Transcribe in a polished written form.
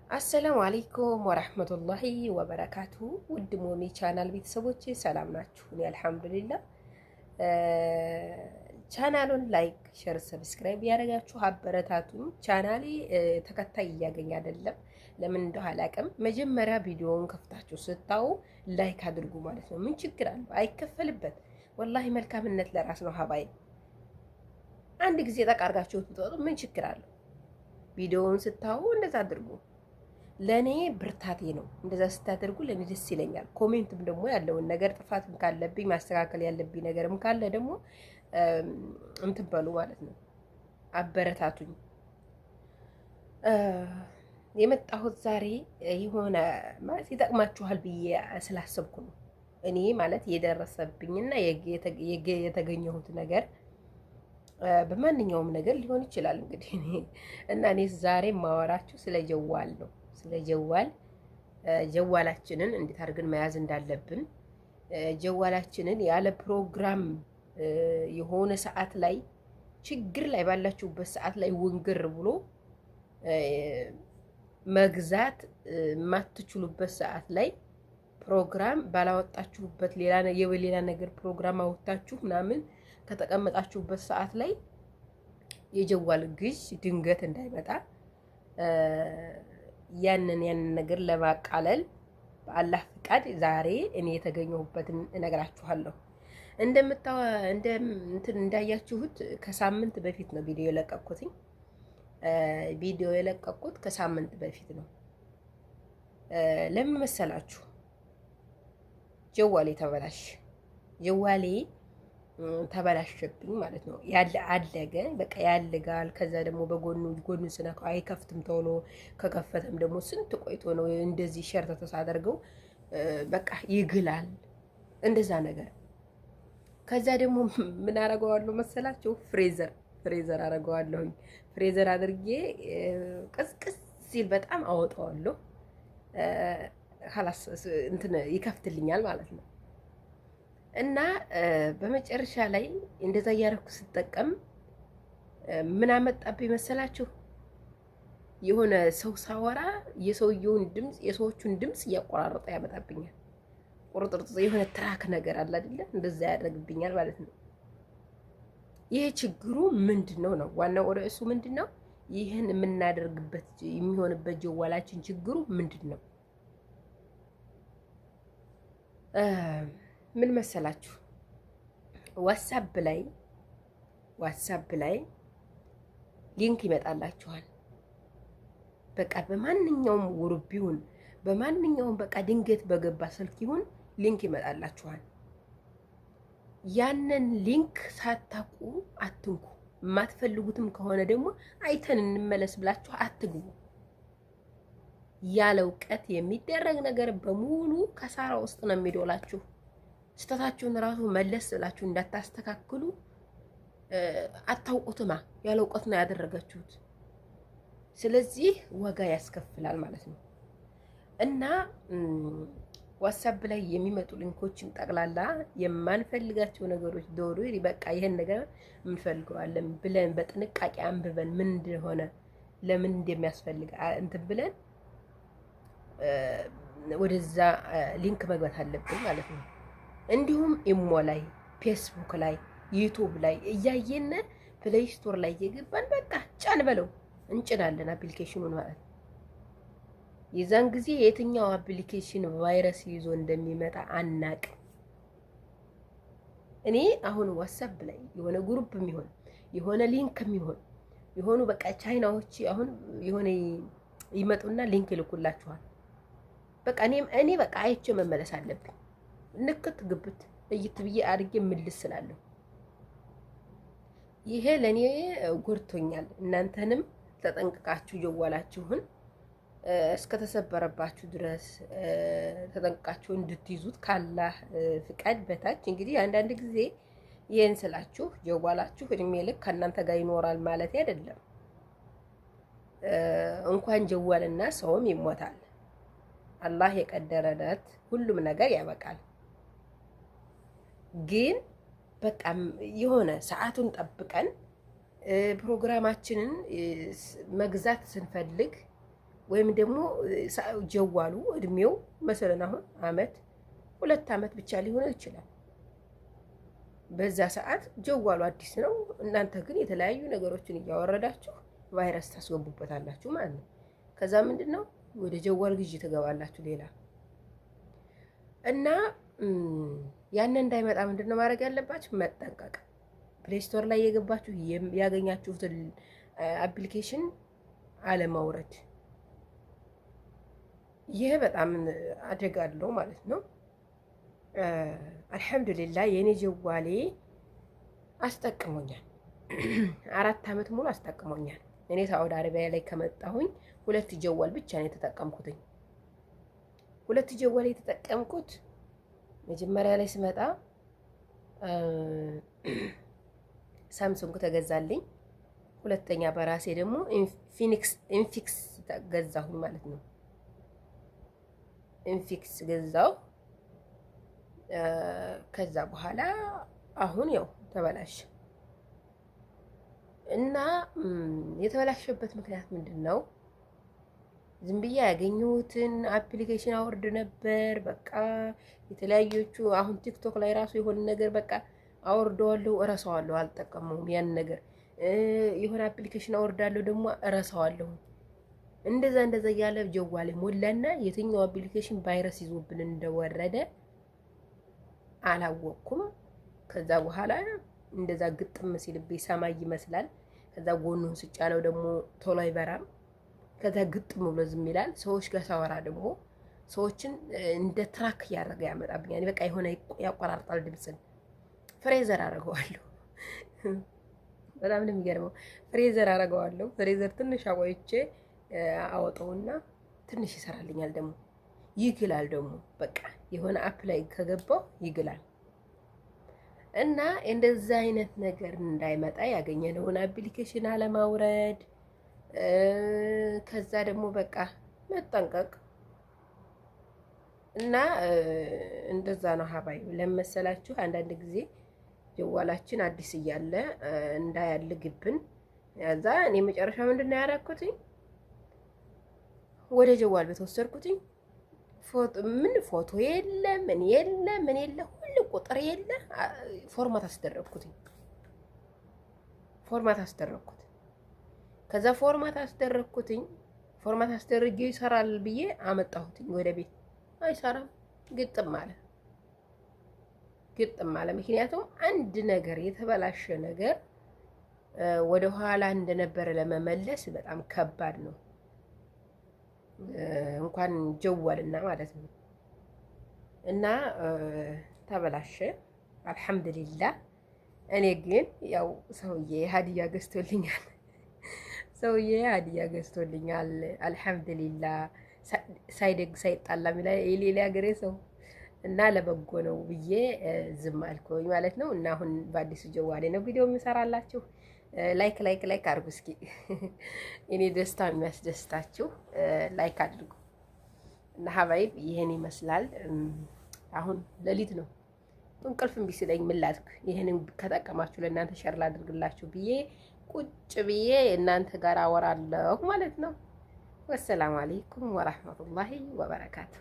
السلام عليكم ورحمة الله وبركاته። ውድ ሞሚ ቻናል ቤተሰቦች ሰላም ናችሁ? እኔ الحمد لله። ቻናሉን like፣ share፣ subscribe ያደረጋችሁ አበረታቱኝ። ቻናሌ ተከታይ እያገኘ አይደለም፣ ለምን እንደው አላውቅም። መጀመሪያ ቪዲዮውን ከፍታችሁ ስታዩ like አድርጉ ማለት ነው። ምን ችግር አለው? አይከፈልበት። والله መልካምነት ለራስ ነው። ሀባይ አንድ ጊዜ ጠቅ አድርጋችሁ ብትወጡ ምን ችግር አለው? ቪዲዮውን ስታዩ እንደዛ አድርጉ። ለእኔ ብርታቴ ነው። እንደዛ ስታደርጉ ለእኔ ደስ ይለኛል። Comment ም ደግሞ ያለውን ነገር ጥፋትም ካለብኝ ማስተካከል ያለብኝ ነገርም ካለ ደግሞ እንትን በሉ ማለት ነው፣ አበረታቱኝ። የመጣሁት ዛሬ የሆነ ማለት ይጠቅማችኋል ብዬ ስላሰብኩ ነው። እኔ ማለት የደረሰብኝና የተገኘሁት ነገር በማንኛውም ነገር ሊሆን ይችላል። እንግዲህ እና እኔ ዛሬ ማወራችሁ ስለ جوال ነው። ስለ جوال፣ ጀዋላችንን እንዴት አድርገን መያዝ እንዳለብን፣ ጀዋላችንን ያለ ፕሮግራም የሆነ ሰዓት ላይ ችግር ላይ ባላችሁበት ሰዓት ላይ ውንግር ብሎ መግዛት የማትችሉበት ሰዓት ላይ ፕሮግራም ባላወጣችሁበት የሌላ ነገር ፕሮግራም አወጣችሁ ምናምን ከተቀመጣችሁበት ሰዓት ላይ የ جوال ግዥ ድንገት እንዳይመጣ ያንን ነገር ለማቃለል በአላህ ፍቃድ ዛሬ እኔ የተገኘሁበትን እነግራችኋለሁ። እንትን እንዳያችሁት ከሳምንት በፊት ነው ቪዲዮ የለቀኩትኝ። ቪዲዮ የለቀኩት ከሳምንት በፊት ነው። ለምን መሰላችሁ? ጀዋሌ ተበላሽ፣ ጀዋሌ ተበላሸብኝ ማለት ነው። ያለ አለገ በቃ ያልጋል። ከዛ ደግሞ በጎኑ ጎኑን ስነካው አይከፍትም ቶሎ። ከከፈተም ደግሞ ስንት ቆይቶ ነው እንደዚህ ሸርተት ሳደርገው በቃ ይግላል፣ እንደዛ ነገር። ከዛ ደግሞ ምን አረገዋለሁ መሰላችሁ? Freezer አረገዋለሁኝ። Freezer አድርጌ ቅዝቅዝ ሲል በጣም አወጣዋለሁ። خلاص እንትን ይከፍትልኛል ማለት ነው። እና በመጨረሻ ላይ እንደዛ እያደረኩ ስጠቀም ምን አመጣብኝ መሰላችሁ? የሆነ ሰው ሳወራ የሰውየውን ድምፅ የሰዎቹን ድምፅ እያቆራረጠ ያመጣብኛል። ቁርጥርጥ የሆነ track ነገር አለ አይደለ? እንደዛ ያደርግብኛል ማለት ነው። ይሄ ችግሩ ምንድን ነው ነው ዋናው ርዕሱ ምንድን ነው? ይህን የምናደርግበት የሚሆንበት ጀዋላችን ችግሩ ምንድን ነው? ምን መሰላችሁ? ዋትሳፕ ላይ link ይመጣላችኋል። በቃ በማንኛውም group ይሁን በማንኛውም በቃ ድንገት በገባ ስልክ ይሁን link ይመጣላችኋል። ያንን link ሳታውቁ አትንኩ። የማትፈልጉትም ከሆነ ደግሞ አይተን እንመለስ ብላችሁ አትግቡ። ያለ እውቀት የሚደረግ ነገር በሙሉ ከሳራ ውስጥ ነው የሚዶላችሁ። ስህተታችሁን ራሱ መለስ ብላችሁ እንዳታስተካክሉ አታውቁትማ። ያለ እውቀት ነው ያደረጋችሁት። ስለዚህ ዋጋ ያስከፍላል ማለት ነው። እና ዋትሳፕ ላይ የሚመጡ link ኦችን ጠቅላላ የማንፈልጋቸው ነገሮች ዶሮ በቃ ይሄን ነገር እንፈልገዋለን ብለን በጥንቃቄ አንብበን ምን እንደሆነ ለምን እንደሚያስፈልግ እንትን ብለን ወደዛ link መግባት አለብን ማለት ነው። እንዲሁም ኢሞ ላይ፣ ፌስቡክ ላይ፣ ዩቱብ ላይ እያየን Play Store ላይ እየገባን በቃ ጫን በለው እንጭናለን application ኑን ማለት ነው። የዛን ጊዜ የትኛው application ቫይረስ ይዞ እንደሚመጣ አናቅም። እኔ አሁን ዋትሳፕ ላይ የሆነ group የሚሆን የሆነ link የሚሆን የሆኑ በቃ ቻይናዎች አሁን የሆነ ይመጡና link ይልኩላችኋል። በቃ እኔም እኔ በቃ አይቼ መመለስ አለብኝ። ንክት ግብት እይት ብዬ አድርጌ ምልስ ስላለሁ ይሄ ለእኔ ጎድቶኛል። እናንተንም ተጠንቅቃችሁ ጀዋላችሁን እስከተሰበረባችሁ ድረስ ተጠንቅቃችሁ እንድትይዙት ካላህ ፍቃድ በታች። እንግዲህ አንዳንድ ጊዜ ይህን ስላችሁ ጀዋላችሁ እድሜ ልክ ከእናንተ ጋር ይኖራል ማለት አይደለም። እንኳን ጀዋልና ሰውም ይሞታል። አላህ የቀደረለት ሁሉም ነገር ያበቃል። ግን በቃ የሆነ ሰዓቱን ጠብቀን ፕሮግራማችንን መግዛት ስንፈልግ ወይም ደግሞ ጀዋሉ እድሜው መሰለን አሁን አመት 2 አመት ብቻ ሊሆን ይችላል። በዛ ሰዓት ጀዋሉ አዲስ ነው። እናንተ ግን የተለያዩ ነገሮችን እያወረዳችሁ ቫይረስ ታስገቡበታላችሁ ማለት ነው። ከዛ ምንድን ነው ወደ ጀዋል ግዢ ትገባላችሁ ሌላ እና ያንን እንዳይመጣ ምንድን ነው ማድረግ ያለባችሁ? መጠንቀቅ። Play Store ላይ የገባችሁ ያገኛችሁትን application አለማውረድ። ይህ በጣም አደጋ አለው ማለት ነው። አልሐምዱሊላህ የኔ ጀዋሌ አስጠቅሞኛል። 4 አመት ሙሉ አስጠቅሞኛል። እኔ ሳዑዲ አረቢያ ላይ ከመጣሁኝ 2 ጀዋል ብቻ ነው የተጠቀምኩትኝ። 2 ጀዋል የተጠቀምኩት መጀመሪያ ላይ ስመጣ ሳምሱንግ ተገዛልኝ። ሁለተኛ በራሴ ደግሞ ኢንፊክስ ገዛሁኝ ማለት ነው። ኢንፊክስ ገዛው። ከዛ በኋላ አሁን ያው ተበላሸ እና የተበላሸበት ምክንያት ምንድን ነው? ዝም ብዬ ያገኘሁትን application አወርድ ነበር። በቃ የተለያዮቹ አሁን ቲክቶክ ላይ ራሱ የሆነ ነገር በቃ አወርደዋለሁ፣ እረሳዋለሁ፣ አልጠቀመውም ያን ነገር። የሆነ application አወርዳለሁ ደግሞ እረሳዋለሁ። እንደዛ እንደዛ እያለ ጀዋሌ ሞላና የትኛው application ቫይረስ ይዞብን እንደወረደ አላወቅኩም። ከዛ በኋላ እንደዛ ግጥም ሲልብኝ ሰማይ ይመስላል። ከዛ ጎኑን ስጫነው ደግሞ ቶሎ አይበራም። ከዛ ግጥም ብሎ ዝም ይላል። ሰዎች ጋር ሳወራ ደግሞ ሰዎችን እንደ track እያደረገ ያመጣብኛል። በቃ የሆነ ያቆራርጣል ድምፅን። freeze አደርገዋለሁ። በጣም ነው የሚገርመው። freeze አደርገዋለሁ። freeze ትንሽ አቆይቼ አወጣውና ትንሽ ይሰራልኛል። ደግሞ ይግላል። ደግሞ በቃ የሆነ app ላይ ከገባው ይግላል። እና እንደዛ አይነት ነገር እንዳይመጣ ያገኘነውን application አለማውረድ፣ ከዛ ደግሞ በቃ መጠንቀቅ እና እንደዛ ነው። ሀባይ ለመሰላችሁ አንዳንድ ጊዜ ጀዋላችን አዲስ እያለ እንዳያልግብን። ያዛ እኔ መጨረሻ ምንድን ነው ያደረኩትኝ? ወደ ጀዋል ቤት ወሰድኩትኝ። ምን ፎቶ የለ ምን የለ ምን የለ ሁሉ ቁጥር የለ። format አስደረግኩትኝ። format አስደረግኩት። ከዛ format አስደረግኩትኝ። format አስደርጌ ይሰራል ብዬ አመጣሁትኝ ወደ ቤት። አይሰራም፣ ግጥም አለ፣ ግጥም አለ። ምክንያቱም አንድ ነገር የተበላሸ ነገር ወደ ኋላ እንደነበረ ለመመለስ በጣም ከባድ ነው፣ እንኳን ጀዋልና ማለት ነው። እና ተበላሸ። አልሐምዱሊላህ። እኔ ግን ያው ሰውዬ ሀዲያ ገዝቶልኛል። ሰውዬ ሀዲያ ገዝቶልኛል። አልሐምዱሊላህ። ሳይደግ ሳይጣላ የሌላ ሀገሬ ሰው እና ለበጎ ነው ብዬ ዝም አልኩኝ ማለት ነው። እና አሁን በአዲሱ ጀዋሌ ነው ቪዲዮ የምሰራላችሁ። like like like አድርጉ እስኪ። እኔ ደስታ የሚያስደስታችሁ like አድርጉ። እና ሀባይብ ይሄን ይመስላል። አሁን ሌሊት ነው፣ እንቅልፍ እምቢ ሲለኝ ምን ላድርግ? ይሄንን ከጠቀማችሁ ለእናንተ share ላድርግላችሁ ብዬ ቁጭ ብዬ እናንተ ጋር አወራለሁ ማለት ነው። ወሰላሙ አለይኩም ወራህመቱላሂ ወበረካቱ።